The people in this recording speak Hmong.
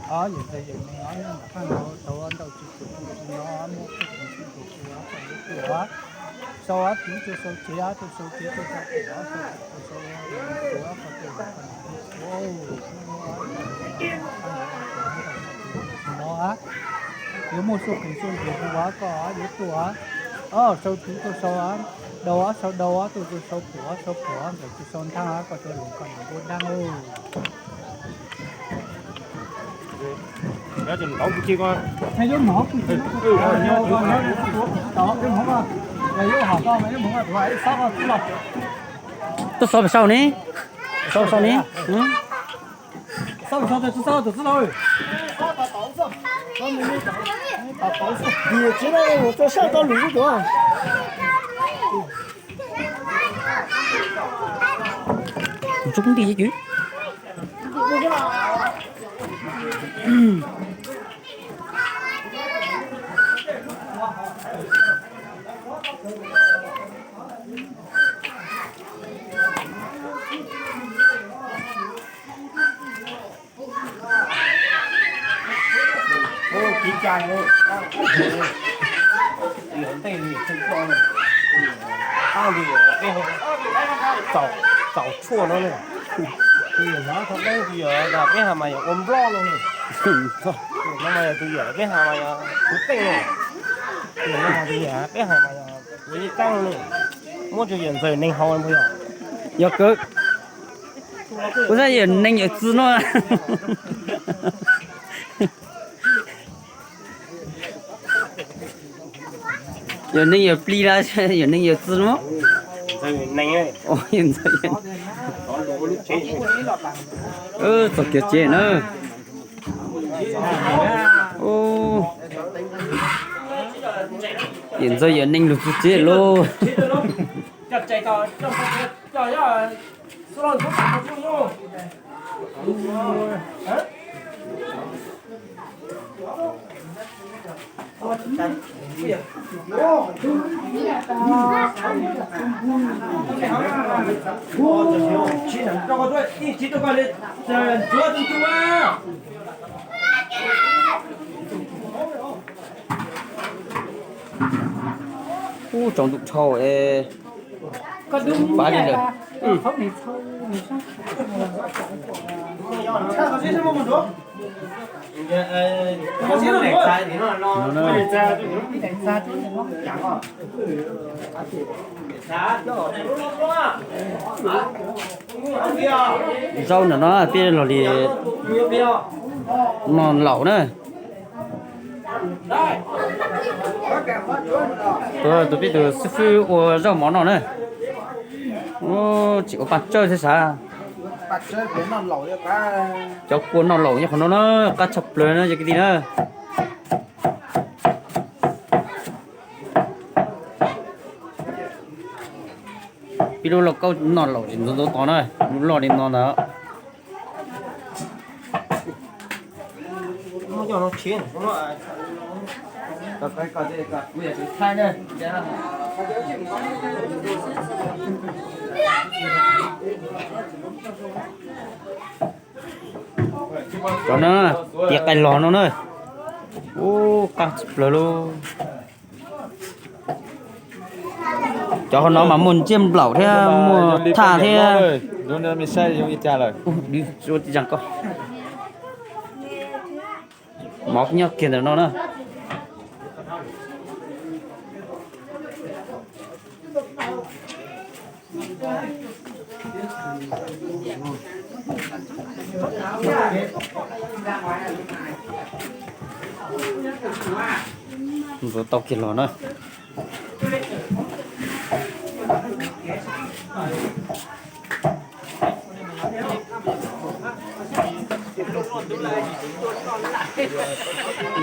Yawm ntxawg yawm neeg, ntawm qab no tau ntau tsis tus no muaj txuj kev txuj tus, sau ob tug txuj sau tsev, txuj sau tsev, txuj sau pum, txuj sau pum, txuj sau pum, no yuav muaj txuj kev txuj tus hu ua koj yuav tuaj, sau tsev txuj sau dau, sau dau, txuj sau pum, sau pum, ntawm txuj sau nthab, koj tuaj lus koj nws npua dab lauj. Tuaj xov pem sau ne, xov pem sau ne. Kuv tsuas kub nti cwb. Txaus tshuaj no, peb has mas yog ua nploj no, no mas yog tus yawm peb has mas yog kuv teej no, peb has mas yog kuv yeej qab no, muab rau yawm ntxawg neeg haus yog. Yog kawg, kuv xav yawm neeg yawm txiv no. Yawm neeg yawm plig los yawm neeg yawm txiv no. Txog kiag tsev na. Yawm ntxawg yawm neeg lug txug tsev lauj. Ub, tsaus ntuj dhau es pab li lawm. Zaub ntawm no peb los li no laus na. Tus peb tus xib fwb ua zaub mov no na. Tseem ua paj tsawb thiab sav. Cov kua noj laus nyob qhov no na, qab tshaj plaws na cov kwv tij na. Peb lub lauj kaub noj laus tsis ntxuav ntxuav tod na, lub loj li no ntag. Cov no tiav qaij los no na. Ub, qab tshaj plaws lauj. Cov hauv no mas muaj ntsiab nplaum thiab muaj thaj thiab. Mov nyob kiag ntawm no na. Ntxuav tau kiag los na.